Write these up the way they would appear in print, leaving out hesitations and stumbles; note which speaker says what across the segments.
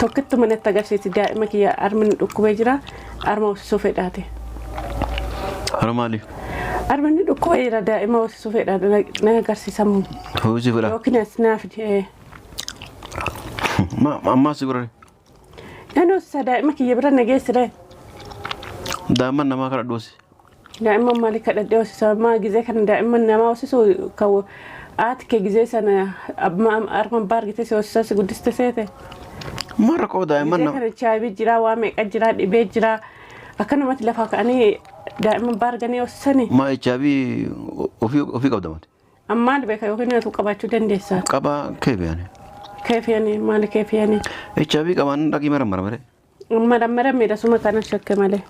Speaker 1: Tokkittuma natti agarsiisi daa'ima kiyya armi nu dhukkubee jira arma hoosisuu fedhaate.
Speaker 2: Harma maali?
Speaker 1: Armi nu dhukkubee jira daa'ima hoosisuu fedha na agarsiisamu.
Speaker 2: Hoosisuu fedha.
Speaker 1: Yookiin as naaf
Speaker 2: Ammaa si godhare.
Speaker 1: Nan hoosisa daa'ima kiyya bira na geessire.
Speaker 2: Daa'imman namaa kadhadhu hoosi.
Speaker 1: Daa'imman maali kadhadhee hoosisa maa gizee kana daa'imman namaa hoosisu kan haati kee gizee sana arma abbaa argite si hoosisa si guddiste seete.
Speaker 2: Maal rakkoo daa'imman
Speaker 1: Gizee
Speaker 2: nama.
Speaker 1: kana chaabii jira waa meeqa jira dhibee jira akkanumatti lafaa ka'anii daa'imman abbaa arganii hoosisanii.
Speaker 2: Maa HIV ofii qabda mati.
Speaker 1: Ammaan beeka yookiin nyaatu qabaachuu dandeessa.
Speaker 2: Qabaa keefiyani.
Speaker 1: Keefiyanii maali keefiyanii?
Speaker 2: HIV qabaan dhaqii maramara malee.
Speaker 1: Maramara miidhasuma kana shakke malee.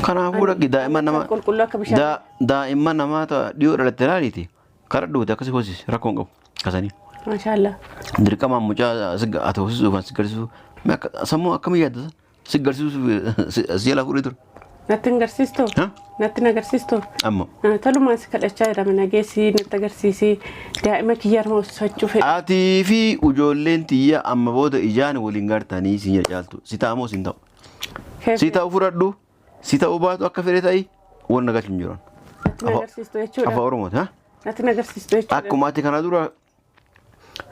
Speaker 2: Kanaafuu dhaqi daa'imman nama
Speaker 1: Qulqulluu akka bishaan.
Speaker 2: Daa'imman namaa ta'a dhiyoo dhalatte laaliiti. Karaa dhuute akkasii hoosisi rakkoo hin qabu. Kasanii.
Speaker 1: Maashaallah.
Speaker 2: Dirqamaan mucaa ati hoosisuuf kan si garsiisu sammuu akkamii yaadda si garsiisuuf si jalaa fuudhee ture.
Speaker 1: Natti hin agarsiistu? Natti hin agarsiistu?
Speaker 2: Amma.
Speaker 1: Tolumaan si kadhachaa jira mana geessi natti agarsiisi daa'ima kiyya harma hoosifachuu fedha.
Speaker 2: Atii fi ijoolleen tiyya amma booda ijaan waliin gartanii si caaltu. Si ta'amoo si hin ta'u. Si ta'u fudhadhu si ta'u baatu akka fedhe ta'i wanna galchu hin jiran.
Speaker 1: Natti hin agarsiistu jechuudha.
Speaker 2: Afaan Oromooti. Ha?
Speaker 1: Natti hin agarsiistu jechuudha.
Speaker 2: Akkuma ati kana dura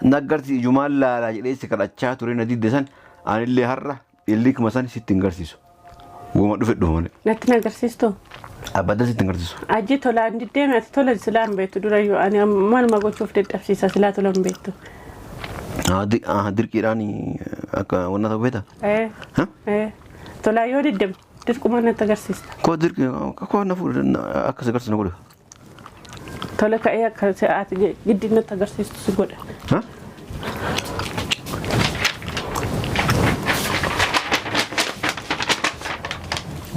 Speaker 2: naggarti ijumaan laalaa jedhee si kadhachaa ture na didde san anillee har'a illikuma san sitti hin garsiisu. Wama dhufe dhufa malee.
Speaker 1: Natti hin agarsiistu.
Speaker 2: Abadda sitti hin garsiisu.
Speaker 1: Ajji tolaan diddeeme ati tola silaa hin beektu durayyuu ani maaluma gochuuf dadhabsiisa silaa tola hin beektu.
Speaker 2: Dirqiidhaan akka wanna ta'u beekta?
Speaker 1: Tolaa yoo diddeme dirquma natti agarsiista.
Speaker 2: Koo dirqi koo na fuudhe akka si agarsiisu na godhe.
Speaker 1: Tola ka'ee akka ati giddi natti agarsiistu si godha.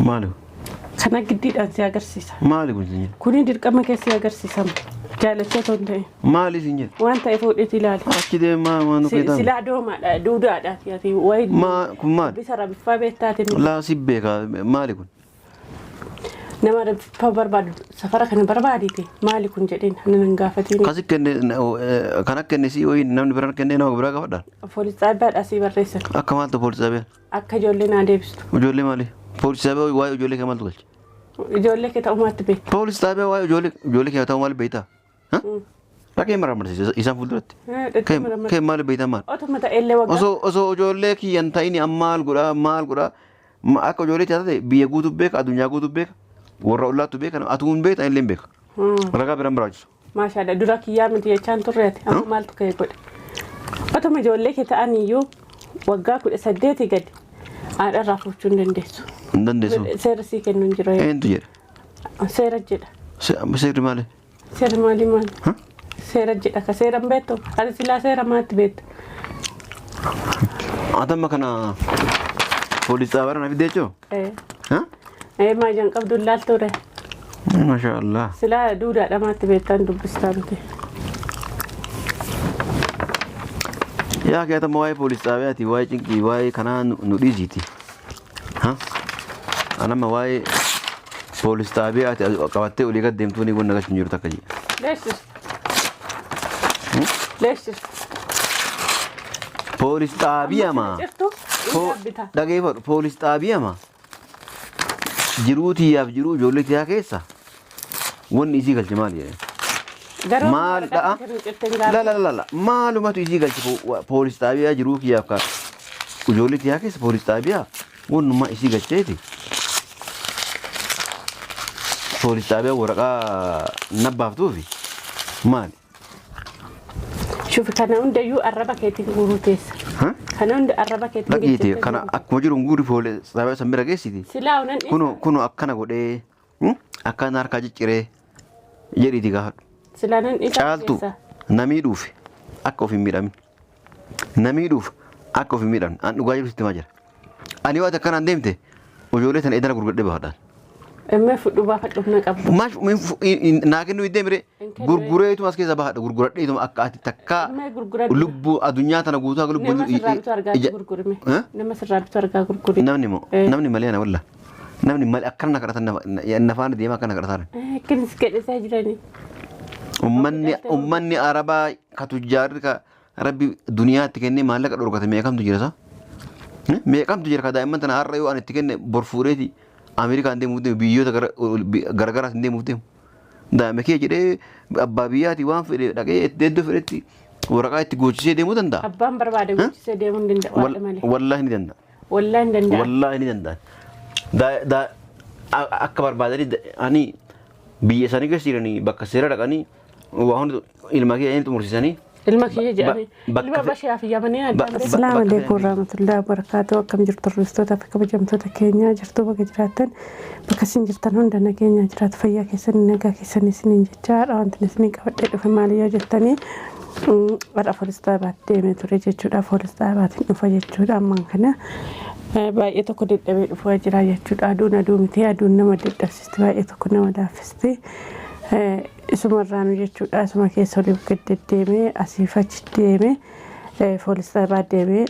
Speaker 2: Maali?
Speaker 1: Kana giddiidhaan si agarsiisa.
Speaker 2: Maali kun sin jedhe?
Speaker 1: Kuni dirqama kee si agarsiisama. Jaalachaa otoo hin ta'in.
Speaker 2: Maali sin jedhe?
Speaker 1: Waan ta'e fuudheeti ilaali.
Speaker 2: Achi deemaa waan nu keetaan.
Speaker 1: Silaa doomaadha duudaadha ati wayi.
Speaker 2: Maa kun maali?
Speaker 1: Bisa rabiffaa beektaati miti.
Speaker 2: Laa si beeka maali kun?
Speaker 1: Nama rabiffaa barbaadu safara kana barbaadite maali kun jedheen ana nan gaafatiin.
Speaker 2: Kasi kenne kan akka kenne si wayi namni biraan kenne nama biraa gaafadha.
Speaker 1: Poolis xaabiyaadha sii barreessan.
Speaker 2: Akka maaltu poolis xaabiyaan?
Speaker 1: Akka ijoollee naa deebistu.
Speaker 2: Ijoollee maali? Poolis xaabiyaa waa'ee ijoollee kee maaltu galche?
Speaker 1: Ijoollee kee ta'umaatti beekta.
Speaker 2: Poolis xaabiyaa waa'ee ijoollee kee ta'uu maal beektaa? Dhaqee maramarsiisa isaan fuulduratti. Kee maal beektaa maal?
Speaker 1: Otuma ta'ellee waggaa.
Speaker 2: Osoo ijoollee kiyyan ta'ini amma maal godhaa maal godhaa akka ijoollee taate biyya guutuu beeka addunyaa guutuu beeka warra ollaattu beeka atuu hin beekta illee hin beeka. Ragaa biraan barbaachisu.
Speaker 1: Maashaallah dura kiyyaa miti jechaan turreeti amma maaltu ka'e godhe. Otuma ijoollee kee ta'an iyyuu waggaa 18 gadi haadha irraa fuuchuu hin dandeessu.
Speaker 2: Hin dandeessu.
Speaker 1: Seera sii kennu hin jiru.
Speaker 2: Eentu jedha?
Speaker 1: Seera jedha.
Speaker 2: Seerri maali?
Speaker 1: Seerri maali maali? Seera jedha ka seera hin beektu. Ati silaa seera maatti beektu?
Speaker 2: Ati amma kana poolis xaabaara na fidde jechuu?
Speaker 1: Maajaan qabdu ilaaltu ture.
Speaker 2: Masha Allah.
Speaker 1: Silaa duudaadha maatti beektan dubbistaa miti.
Speaker 2: Yaa kee atama waa'ee poolis xaabiyaati waa'ee cinqii waa'ee kanaa nu dhiisiiti. Anama waa'ee poolis xaabiyaati qabattee olii gad deemtuu ni wanna galchu hin jiru takka jedhe.
Speaker 1: Leessis. Leessis.
Speaker 2: Poolis xaabiyaama.
Speaker 1: Cirtu.
Speaker 2: Dhageeffadhu poolis xaabiyaama. Jiruu tiyyaaf jiruu ijoollee tiyyaa keessa wanni isii galche maali jedhee. Maal dha'a? La la la la maalumatu isii galche poolis xaabiyaa jiruu kiyyaaf ka ijoollee tiyyaa keessa poolis xaabiyaa wannummaa isii galcheeti. Poolis xaabiyaa waraqaa nabbaaftuufi maali?
Speaker 1: Shufi kana hundayyuu arraba keetiin guuruu teessa. Kana hunda arraba keetiin
Speaker 2: Dhaqiiti kana akkuma jiru guuri poolis xaabiyaa san bira geessiti.
Speaker 1: Silaa onan
Speaker 2: Kuno kuno akkana godhee akkana harkaa cicciree jedhiiti gaafadhu.
Speaker 1: Silaa nan dhiisa
Speaker 2: Caaltu namii dhuufe akka of hin miidhamin. Namii dhuuf akka of hin miidhamne. An dhugaa jiru sitti himaa jira. Ani waan akkanaan deemte ijoollee tana edana gurguradhee baafadhaan.
Speaker 1: Emmee fudhu baafadhu humna qabdu.
Speaker 2: Maash naa kennuu hin deemire gurgureetuma as keessa baafadha gurguradheetuma akka ati takkaa lubbuu addunyaa tana guutuu akka lubbuu
Speaker 1: Nama sirraa bitu argaa gurgurime. Nama sirraa bitu argaa gurgurime.
Speaker 2: Namni moo namni malee ana walla. Namni malee akkana na kadhatan na faana deemaa akkana kadhatan.
Speaker 1: Akkanis kadhataa jirani.
Speaker 2: Ummanni Arabaa ka tujjaarri ka Rabbi duniyaatti kennee maallaqa dhorkate meeqamtu jira isaa? Meeqamtu jira ka daa'imman tana har'a yoo ani itti kenne bor fuudheeti Ameerikaan deemuuf deemu, biyyoota garagaraas hin deemuuf deemu. Daa'ima kee jedhee abbaa biyyaati waan fedhe dhaqee iddoo fedhetti waraqaa itti goochisee deemuu danda'a.
Speaker 1: Abbaan barbaade goochisee deemuu hin danda'u haadha malee.
Speaker 2: Wallaahi ni danda'a.
Speaker 1: Wallaahi hin danda'a.
Speaker 2: Wallaahi ni danda'a. Akka barbaadanii ani biyya isaanii keessa jiranii bakka seera dhaqanii waa hundi ilma kee inni xumursiisanii.
Speaker 1: Ilma kiyya jedhanii ilma bashaaf yamanii addaan beeku. Asalaamu alaikum warahmatullahi wabarakatuh. Akkam jirtu hordoftoota fi kabajamtoota keenya? Jirtu bakka jiraattan, bakka isin jirtan hunda nageenya jiraatu, fayyaa keessan, nagaa keessan isiniin jecha. Har'a wanti isin qabadhee dhufe maali yoo jettanii, har'a poolis xaabaatti deemee ture jechuudha. Poolis xaabaatiin dhufa jechuudha. Ammaan kana baay'ee tokko dadhabee dhufaa jira jechuudha. Aduun aduu miti, aduun nama dadhabsisti, baay'ee tokko nama laaffiste. Isumarraanu jechuudha. Isuma keessa oliif gad deddeemee, asiif achi deemee, poolis xaabaa deemee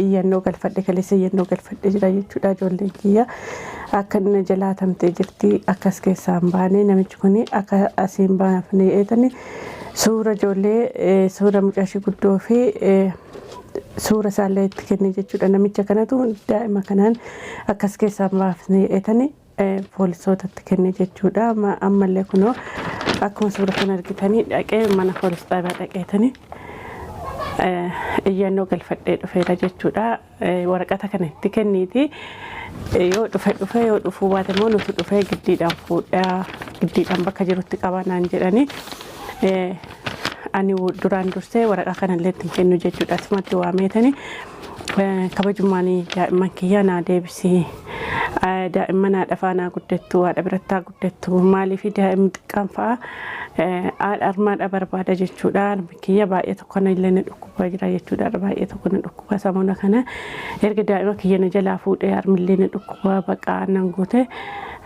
Speaker 1: iyyannoo galfadhe. Kaleessa iyyannoo galfadhe jira jechuudha. Ijoolleen kiyya akka inni jalaatamtee jirti, akkas keessaa hin baane, namichi kun akka asii hin baafne eetani suura ijoollee, suura mucaashii guddoo fi suura isaallee itti kenne jechuudha. Namicha kanatu daa'ima kanaan akkas keessaa hin baafne eetani poolisootatti kenne jechuudha. Ammallee kunoo akkuma suura kana argitanii dhaqee mana poolis xaabaa dhaqeetanii iyyannoo galfadhee dhufeera jechuudha. Waraqata kana itti kenniiti. Yoo dhufe dhufe, yoo dhufuu baate immoo nuti dhufee giddiidhaan fuudhaa, giddiidhaan bakka jirutti qabaa naan jedhanii. Ani duraan dursee waraqaa kanallee ittiin kennu jechuudha. Asumatti waameetanii kabajummaan daa'imman kiyya naa deebisii. Daa'imman haadha faanaa guddattu, haadha birattaa guddattu. Maaliif daa'imni xiqqaan fa'a haadha armaadha barbaada jechuudha. Harmi kiyya baay'ee tokko na illee na dhukkubaa jira jechuudha. Baay'ee tokko na dhukkuba samoona kana. Erga daa'ima kiyya na jalaa fuudhee harmillee na dhukkubaa, baqaa nan guute,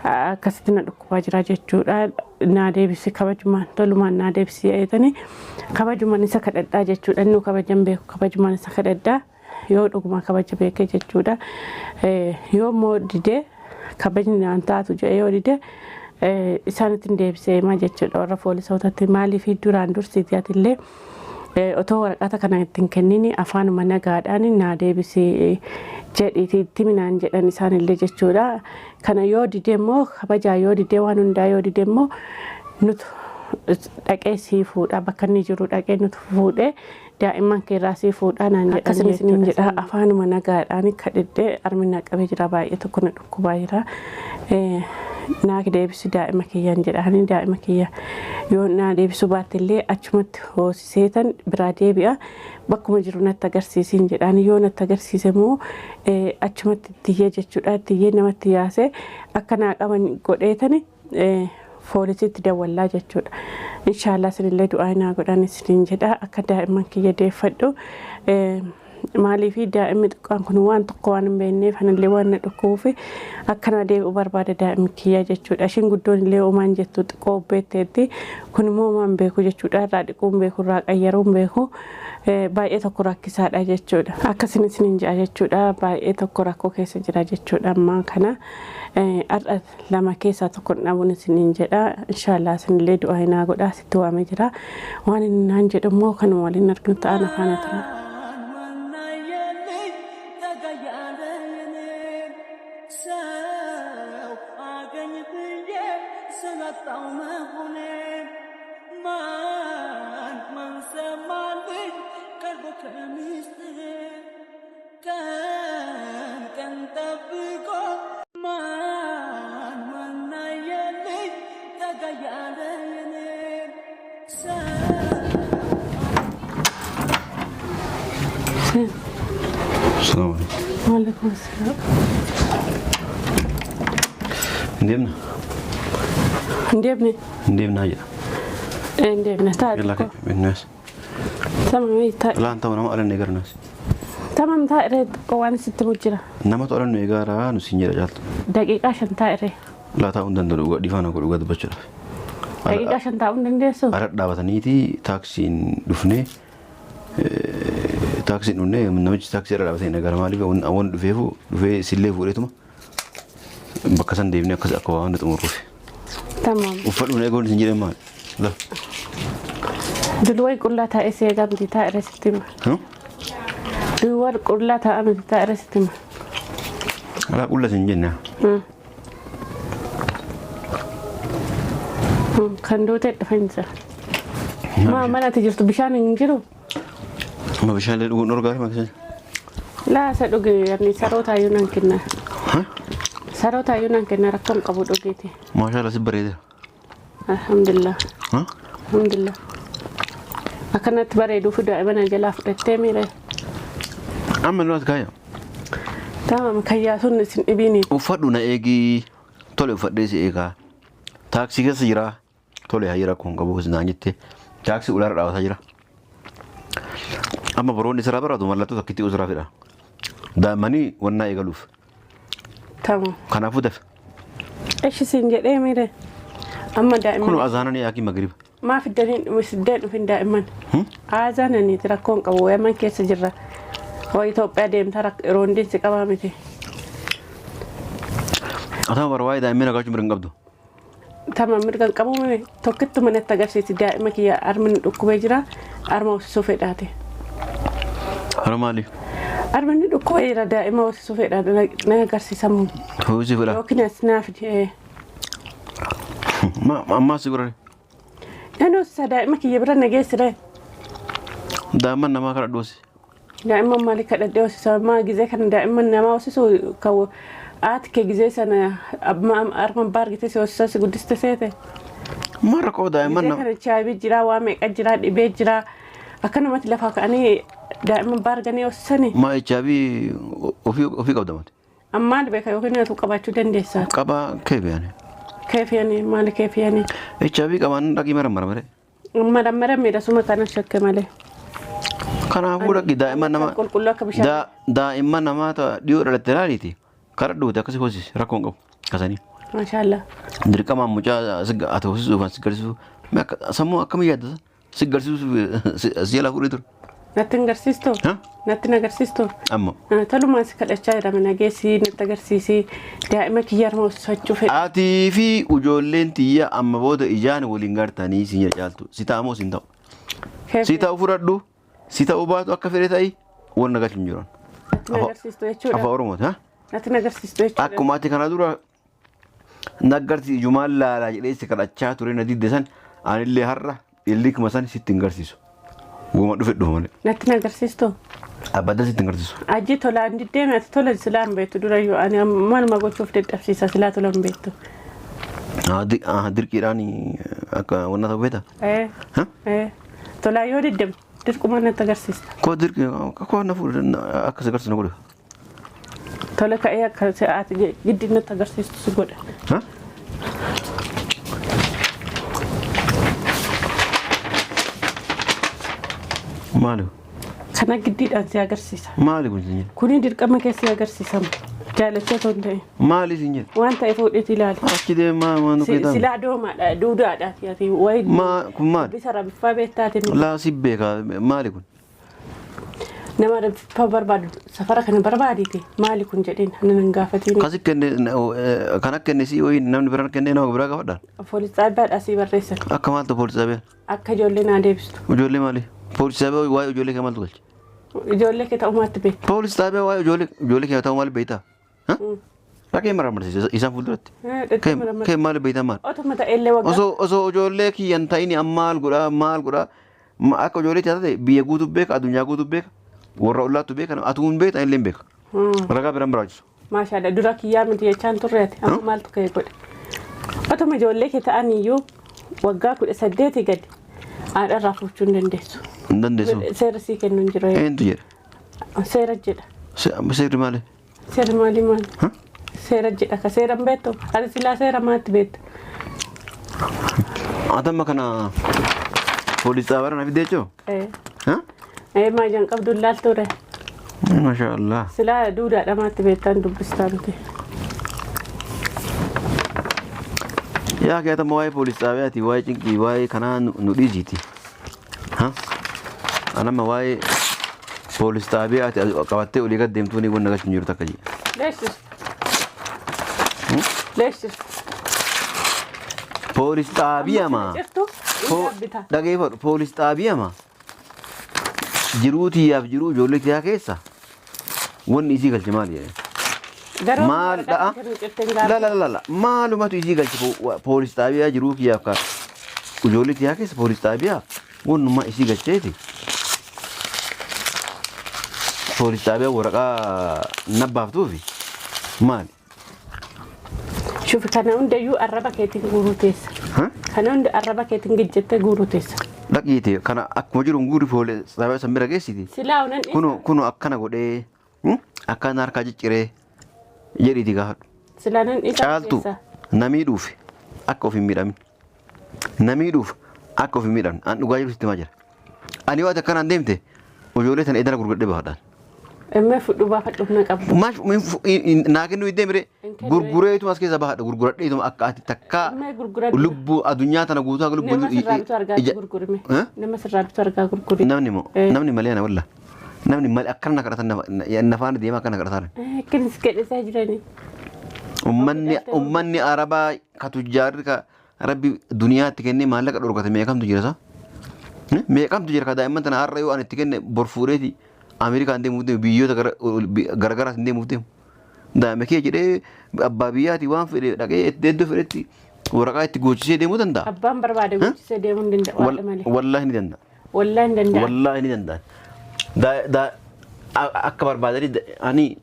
Speaker 1: akkasitti na dhukkubaa jira jechuudha. Naa deebisi, kabajumaan tolumaan naa deebisi jedhanii kabajumaan isa kadhadhaa jechuudha. Inni kabajan beeku, kabajumaan isa kadhadhaa yoo dhuguma kabaja beekee jechuudha. Yoo immoo didee, kabajni naan taatu jedhee yoo didee, isaanitti hin deebisee himaa jechuudha warra poolisootatti. Maaliif duraan dursiiti atillee otoo waraqata kana ittiin kennini afaanuma nagaadhaan naa deebisee jedhiiti itti minaan jedhan isaanillee jechuudha. Kana yoo didee immoo, kabajaa yoo didee, waan hundaa yoo didee immoo, nutu dhaqee sii fuudha, bakka inni jiru dhaqee nutu fuudhee daa'imman keerraa sii fuudhaa naan jedhan. Akkasuma isiniin jedha, afaanuma nagaadhaan kadhadhee armi na qabee jira, baay'ee tokko na dhukkubaa jira. Naa deebisi daa'ima kiyyaan jedhaanii, daa'ima kiyya yoo naa deebisuu baatte illee achumatti hoosiseetan biraa deebi'a, bakkuma jiru natti agarsiisiin jedhaanii. Yoo natti agarsiise immoo achumatti ittiyyee jechuudha, ittiyyee namatti yaase akka naa qaban godheetani poolisiitti dawwallaa jechuudha. Inshaallah isinillee du'aa naa godhan isiniin jedha akka daa'imman kiyya deeffadhu. Maaliif daa'imni xiqqaan kun waan tokko waan hin beekneef, anillee waan na dhukkubuuf akkana deebi'u barbaada daa'imni kiyya jechuudha. Ishiin guddoon illee homaan jettu, xiqqoo beekteetti, kun immoo homaan beeku jechuudha. Irraa dhiquu hin beeku, irraa qayyaruu hin beeku. Baay'ee tokko rakkisaadha jechuudha. Akkasin isiniin jedha jechuudha. Baay'ee tokko rakkoo keessa jira jechuudha ammaa kana. Har'a lama keessaa tokko dhabuun isiniin jedha. Inshaallah isinillee du'aa naa godhaa, sitti waamee jira. Waan inni naan jedhu immoo kanuma waliin arginu ta'an afaana tura.
Speaker 2: Assalamu alaikum.
Speaker 1: Waalaikum assalam.
Speaker 2: Hin deemna?
Speaker 1: Hin deemne.
Speaker 2: Hin deemnaa jedha.
Speaker 1: Hin deemne taa'e
Speaker 2: Yalla
Speaker 1: xiqqoo.
Speaker 2: Binnees.
Speaker 1: Tamam taa'e.
Speaker 2: Laan ta'u nama alanne eegara naas.
Speaker 1: Tamam taa'e, xiqqoo waan sitti jira.
Speaker 2: Namatu alannu eegara nu siin jedha caaltu.
Speaker 1: Daqiiqaa 5 taa'e.
Speaker 2: Laa, taa'uu hin danda'u, dhugaa dhifaana godhu, dhugaa dubbachuudhaaf.
Speaker 1: Daqiiqaa 5 taa'uu hin dandeessu?
Speaker 2: Ala dhaabataniiti taaksiin dhufnee, taaksiin dhufnee, namichi taaksii irra dhaabatee eegara. Maaliif waan dhufeefu dhufee sillee fuudheetuma bakka san deemnee akkas akka waa hunda xumurruuf.
Speaker 1: Tamam.
Speaker 2: Uffadhu na eegoon isin jedhan maali? La.
Speaker 1: Dulway qullaa taa'ee si eegaa miti, taa'e sitti hima. Duwwar qullaa taa'aa miti taa'ee sitti hima.
Speaker 2: Alaa qulla sin jenne.
Speaker 1: Kan duutee dhufan jira. Maa mana ati jirtu bishaan hin jiru?
Speaker 2: Amma bishaan illee dhuguun dhorgaa hima keessa.
Speaker 1: Laa isa dhuge ani sarootaa iyyuu nan kenna. Sarootaa iyyuu nan kenna rakkoo hin qabu dhugeeti.
Speaker 2: Maashaalla si bareeda.
Speaker 1: Alhamdulillah. Alhamdulillah. Akkanatti bareeduuf daa'ima na jalaa fudhattee miire.
Speaker 2: Amma nu as kaaya.
Speaker 1: Tamam kayyaa sun isin dhibiini.
Speaker 2: Uffadhu na eegi. Tole uffadhee si eegaa. Taaksii keessa jira. Tole hayyi rakkoo hin qabu naan jette. Taaksii ulaarra dhaabataa jira. Amma boroonni isirraa baratu mallattoo takkitti usirraa fedha. Daa'immanii wannaa eegaluuf.
Speaker 1: Tamam.
Speaker 2: Kanaafuu dafe.
Speaker 1: Eshi siin jedhee miire. Amma
Speaker 2: Kun
Speaker 1: daa'imman
Speaker 2: azaananii yaakii magriba.
Speaker 1: maa fiddanii siddeen dhufin daa'imman. Aazaananiiti rakkoo hin qabu yaman keessa jirra. Waa Itoophiyaa deemtaa roondiin si qabaa miti.
Speaker 2: Atama bara waa'ee daa'imman argachuu mirga hin qabdu.
Speaker 1: Tamam mirga hin qabu miti tokkittu manatti agarsiisi daa'ima kiyya armi nu dhukkubee jira arma hoosisuu fedhaati.
Speaker 2: Hara maali?
Speaker 1: Armi ni dhukkubee jira daa'ima hoosisuu fedha na agarsiisamu.
Speaker 2: Hoosisuu fedha.
Speaker 1: Yookiin as naa fidi.
Speaker 2: Ammaa si godhani.
Speaker 1: Nan hoosisa daa'ima kiyya bira na geessire.
Speaker 2: Daa'imman namaa kadhadhu hoosi.
Speaker 1: Daa'imman maali kadhadhee hoosisa maa gizee kana daa'imman namaa hoosisu kan haati kee gizee sana arma abbaa argite si hoosisa si guddiste seete.
Speaker 2: Maal rakkoo daa'imman
Speaker 1: Gizee
Speaker 2: nama.
Speaker 1: kana chaabii jira waa meeqa jira dhibee jira akkanumatti lafaa ka'anii daa'imman abbaa arganii hoosisanii.
Speaker 2: Maa HIV ofii qabda mati.
Speaker 1: Ammaan beeka yookiin atu qabaachuu dandeessa.
Speaker 2: Qabaa keefiyani.
Speaker 1: Keefiyanii maali keefiyanii?
Speaker 2: HIV qabaan dhaqii maramara malee.
Speaker 1: Maramara miidhasuma kana shakke malee.
Speaker 2: Kanaafuu dhaqi daa'imman nama
Speaker 1: Qulqulluu akka bishaan.
Speaker 2: Daa'imman namaa ta'a dhiyoo dhalatte laaliiti. Karaa dhuute akkasii hoosisi rakkoo hin qabu. Kasanii.
Speaker 1: Maashaallah.
Speaker 2: Dirqamaan mucaa ati hoosisuuf kan si garsiisu sammuu akkamii yaaddata? Si garsiisuuf si jalaa fuudhee ture.
Speaker 1: Natti hin agarsiistu? Natti hin agarsiistu?
Speaker 2: Amma.
Speaker 1: Tolumaan si kadhachaa jira mana geessi natti agarsiisi daa'ima kiyya harma hoosifachuu fedha.
Speaker 2: Atii fi ijoolleen tiyya amma booda ijaan waliin gartanii si caaltu. Si ta'amoo si hin ta'u. Si ta'u fudhadhu. Si ta'uu baatu akka fedhe ta'i wanna galchu hin jiran.
Speaker 1: Natti hin agarsiistu jechuudha.
Speaker 2: Afaan Oromooti.
Speaker 1: Natti hin agarsiistu jechuudha.
Speaker 2: Akkuma ati kana dura naggarti ijumaan laalaa jedhee si kadhachaa ture na didde san anillee har'a illikuma san sitti hin garsiisu. Goma dhufe dhufa malee.
Speaker 1: Natti hin agarsiistu.
Speaker 2: Abadda sitti hin garsiisu.
Speaker 1: Ajji tolaan diddeeme ati tola silaa hin beektu durayyuu ani maaluma gochuuf dadhabsiisa silaa tola hin beektu.
Speaker 2: Dirqiidhaan akka wanna ta'u beektaa?
Speaker 1: Tolaa yoo diddem dirquma natti agarsiista.
Speaker 2: Koo dirqi koo na fuudhu akka si agarsiisu na godhu.
Speaker 1: Tola ka'ee akka ati giddi natti agarsiistu si godha.
Speaker 2: Maali?
Speaker 1: Kana giddiidhaan si agarsiisa.
Speaker 2: Maali kun sin jedhe?
Speaker 1: Kuni dirqama keessa si agarsiisama. Jaalachaa osoo hin ta'in.
Speaker 2: Maali sin jedhe?
Speaker 1: Waan ta'e fuudheeti ilaali.
Speaker 2: Achi deemaa waan nuti ta'an.
Speaker 1: Silaa doomaadha duudaadha ati wayi.
Speaker 2: Maa kun maali?
Speaker 1: Bisa rabiffaa beektaati.
Speaker 2: Laa si beeka maali kun?
Speaker 1: Nama rabiffaa barbaadu safara kana barbaadite maali kun jedheen ana nan gaafatiin.
Speaker 2: Kasi kenne kan akka kenne si wayi namni biraan kenne nama biraa gaafadhaan.
Speaker 1: Poolis xaabiyaadhaa si barreessan.
Speaker 2: Akka maaltu poolis xaabiyaa?
Speaker 1: Akka ijoollee naa deebistu.
Speaker 2: Ijoollee maali? Poolis xaabiyaa waa'ee ijoollee kee maaltu galche?
Speaker 1: Ijoollee kee ta'uu maatti beekta?
Speaker 2: Poolis xaabiyaa waa'ee ijoollee kee ta'uu maal beektaa? Dhaqee maramarsiisa isaan fuulduratti. Kee maal beektaa maal?
Speaker 1: Otuma ta'ellee waggaa.
Speaker 2: Osoo ijoollee kiyyan ta'in amma maal godhaa maal godhaa akka ijoollee taate biyya guutuu beeka addunyaa guutuu beeka warra ollaattu beeka atuu hin beekta illee hin beeka. Ragaa biraan barbaachisu.
Speaker 1: Maashaallah dura kiyyaa miti jechaan turreeti amma maaltu ka'e godhe. Otuma ijoollee kee ta'an iyyuu waggaa 18 gadi haadharraa fuuchuu hin dandeessu.
Speaker 2: Hin dandeessu.
Speaker 1: Seera sii kennu hin jiru.
Speaker 2: Eentu jedha?
Speaker 1: Seera jedha.
Speaker 2: Seerri maali?
Speaker 1: Seerri maali maali? Seera jedha ka seera hin beektu. Ati silaa seera maatti beektu?
Speaker 2: Atamma kana poolis xaabiyaa na fidee jechuu?
Speaker 1: Ee maajaan qabdu ilaaltuure.
Speaker 2: Maashaallah.
Speaker 1: Silaa duudaadha maatti beektaan dubbistaa miti.
Speaker 2: Yaa kee atamma waa'ee poolis xaabiyaati waa'ee cinqii waa'ee kanaa nu dhiisiiti. Anamma waa'ee poolis xaabiyaati qabattee olii gad deemtuu ni wanna galchu hin jiru takka jee.
Speaker 1: Leeshis. Leeshis.
Speaker 2: Poolis xaabiyaa maa?
Speaker 1: Cirtu hin
Speaker 2: Dhageeffadhu poolis xaabiyaa maa? Jiruu tiyyaaf jiruu ijoollee tiyyaa keessa Wanni isii galche maali jedheen?
Speaker 1: Garuu
Speaker 2: Maal
Speaker 1: waraqaa
Speaker 2: dha'a?
Speaker 1: kan citte hin
Speaker 2: La
Speaker 1: gaabbitu.
Speaker 2: la la la maalumatu isii galche poolis xaabiyaa jiruu kiyyaaf ka ijoollee tiyyaa keessa poolis xaabiyaa wannummaa isii galcheeti. Poolis xaabiyaa waraqaa nabbaaftuufi maali?
Speaker 1: Shufi kana hundayyuu arraba keetiin guuruu teessa.
Speaker 2: Ha?
Speaker 1: Kana hunda arraba keetiin gijjettee guuruu teessa.
Speaker 2: Dhaqiiti kana akkuma jiru guuri poolis xaabiyaa san bira geessiti.
Speaker 1: Silaa onan dhiisa.
Speaker 2: Kuno kuno akkana godhee akkana harkaa cicciree jedhiiti gaafadhu.
Speaker 1: Silaa nan dhiisa
Speaker 2: Caaltu
Speaker 1: keessa.
Speaker 2: namiidhuuf akka of hin miidhamin. Namiidhuuf akka of hin miidhamne. An dhugaa jiru sitti himaa jira. Ani yoo ati akkanaan deemte ijoollee tana edana gurguradhee baafadhaan.
Speaker 1: Emmee fudhu baafadhu humna qabdu.
Speaker 2: Maal naa kennuu hin deemre
Speaker 1: Hin kennu.
Speaker 2: gurgureetuma as keessa bahadha gurguradheetuma akka ati takkaa
Speaker 1: Emmee gurguradhu.
Speaker 2: lubbuu addunyaa tana guutuu akka lubbuu
Speaker 1: Nama sirraa bitu argaa gurgurime.
Speaker 2: Eh?
Speaker 1: Nama sirraa bitu argaa gurgurime.
Speaker 2: Namni moo namni malee ana walla namni malee akkana na kadhatan na faana deema akkana kadhatan.
Speaker 1: Akkanis gadhiisaa jiranii.
Speaker 2: Ummanni Arabaa ka tujjaarri ka Rabbi duniyaatti kennee maallaqa dhorkate meeqamtu jira isaa? Meeqamtu jira ka daa'imman tana har'a yoo ani itti kenne bor fuudheeti Ameerikaan deemuuf deemu biyyoota garagaraas hin deemuuf deemu. Daa'ima kee jedhee abbaa biyyaati waan fedhe dhaqee itti iddoo fedhetti waraqaa itti goochisee deemuu danda'a.
Speaker 1: Abbaan barbaade goochisee deemuu hin danda'u haadha malee.
Speaker 2: Wallaahi ni danda'a.
Speaker 1: Wallaahi hin danda'a.
Speaker 2: Wallaahi ni danda'a. Akka barbaadanii ani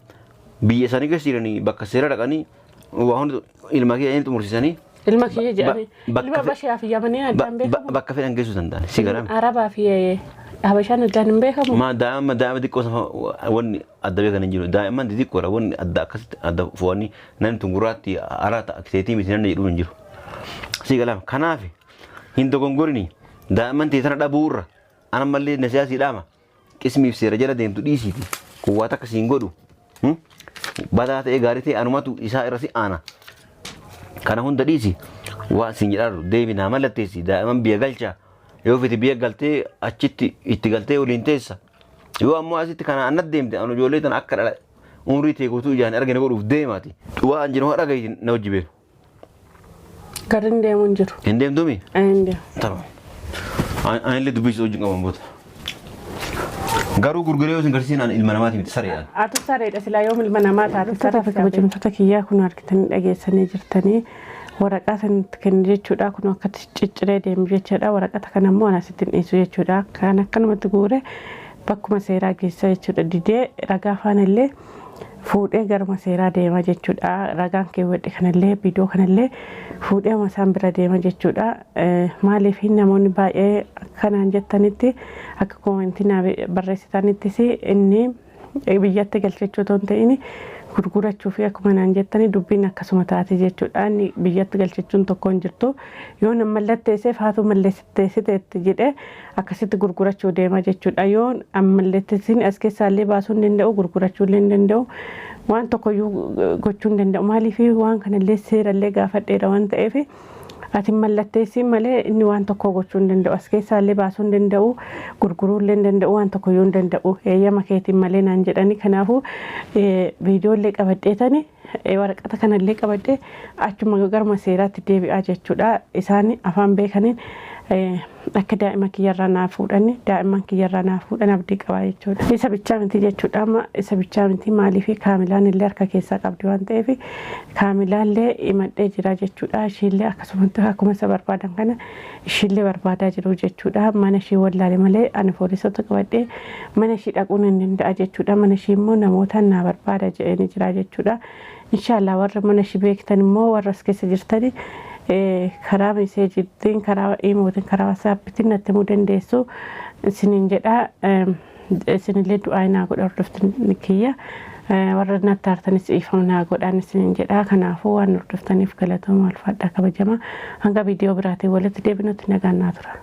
Speaker 2: biyya isaanii keessa jiranii bakka seera dhaqanii waa hundi ilma kee inni xumursiisanii
Speaker 1: Ilma kiyya jedhanii.
Speaker 2: Bakka
Speaker 1: Ilma Habashaa fi Yamanii addaan beekamu.
Speaker 2: Bakka fedhan geessuu danda'an. Si garame.
Speaker 1: Arabaa fi Habashaan addaan hin beekamu.
Speaker 2: Maa daa'ima xiqqoo safa wanni adda beekan hin jiru. Daa'imman xixiqqoodha wanni adda akkasitti adda fo'anii namni tun gurraatti alaa ta'a seetii miti namni jedhu hin jiru. Si galama. Kanaaf hin dogongorini daa'imman tee tana dhabuurra ana mallee na siyaasii dhaama qismiif seera jala deemtu dhiisiiti. Kun waa takka siin godhu. Badaa ta'ee gaarii ta'e anumatu isaa irra si aana. Kana hunda dhiisi waan siin jedhaa deemi naa mallatteessi daa'imman biyya galcha yoo fete biyya galtee achitti itti galtee waliin teessa. Yoo ammoo asitti kana annat deemte anu ijoollee tana akka dhala umrii ta'e guutuu ijaan argine godhuuf deemaati. Waan jiru haa dhaga'iitiin na hojii beeku.
Speaker 1: Gara hin deemu hin jiru.
Speaker 2: Hin deemtuumi?
Speaker 1: Hin deemu.
Speaker 2: Tamam. Anillee dubbisuu wajjin qaban booda. Garuu gurguree yoo isin garsiisan ani ilma namaati miti sareedhaan.
Speaker 1: Atu sareedha silaa yoom ilma namaa taate saree. Kabajamtoota kiyyaa kun argitanii dhageessanii jirtanii waraqaa sanatti kenne jechuudha. Kun akkatti cicciree deemu jechuudha. Waraqata kana immoo ana asitti hin dhiisu jechuudha. Kan akkanumatti guure bakkuma seeraa geessa jechuudha. Didee ragaa faana illee fuudhee garuma seeraa deema jechuudha. Ragaan keewwadhe kanallee viidiyoo kanallee fuudhee uma isaan bira deema jechuudha. Maaliif namoonni baay'ee akkanaan jettanitti akka koomentii naa barreessitanittis inni biyyatti galchachuu otoo hin ta'in gurgurachuu fi akkuma naan jettani dubbiin akkasuma taate jechuudha. Inni biyyatti galchachuun tokko hin jirtu. Yoo nan mallatteesseef haatu mallatteessiteetti jedhee akkasitti gurgurachuu deema jechuudha. Yoo mallatteessin as keessaallee baasuu hin danda'u gurgurachuu illee hin danda'u waan tokkoyyuu gochuu hin danda'u. Maaliif waan kanallee seerallee gaafadheera waan ta'eef ati mallatteessiin malee inni waan tokko gochuu hin danda'u. As keessaallee baasuu hin danda'u gurguruu illee hin danda'u waan tokkoyyuu hin danda'u. Eeyyama keetiin malee naan jedhani. Kanaafuu viidiyoollee qabadheetani waraqata kanallee qabadhee achuma garuma seeraatti deebi'aa jechuudha. Isaan afaan beekaniin akka daa'ima kiyyarraa naa fuudhan daa'imman kiyyarraa naa fuudhan abdii qabaa jechuudha. Isa bichaa miti jechuudha. Amma isa bichaa miti maaliif kaamilaan illee harka keessaa qabdi waan ta'eef kaamilaan illee himadhee jira jechuudha. Ishiillee akkasumatti akkuma isa barbaadan kana ishiillee barbaadaa jiru jechuudha. Mana ishii wallaale malee ani poolisota qabadhee mana ishii dhaquun hin danda'a jechuudha. Mana ishii immoo namoota naa barbaada jedhanii jira jechuudha. Inshaallah warra mana ishii beektan immoo warra as keessa jirtani karaa meseejiitiin karaa iimootiin karaa waasaappiitiin natti himuu dandeessu isiniin jedha. Isinillee du'aa naa godha hordoftoonni kiyya. Warra natti aartanis dhiifama naa godhaan isiniin jedha. Kanaafuu waan hordoftaniif galatooma ulfaadhaa kabajama. Hanga viidiyoo biraatiin walitti deebinutti nagaan naa tura.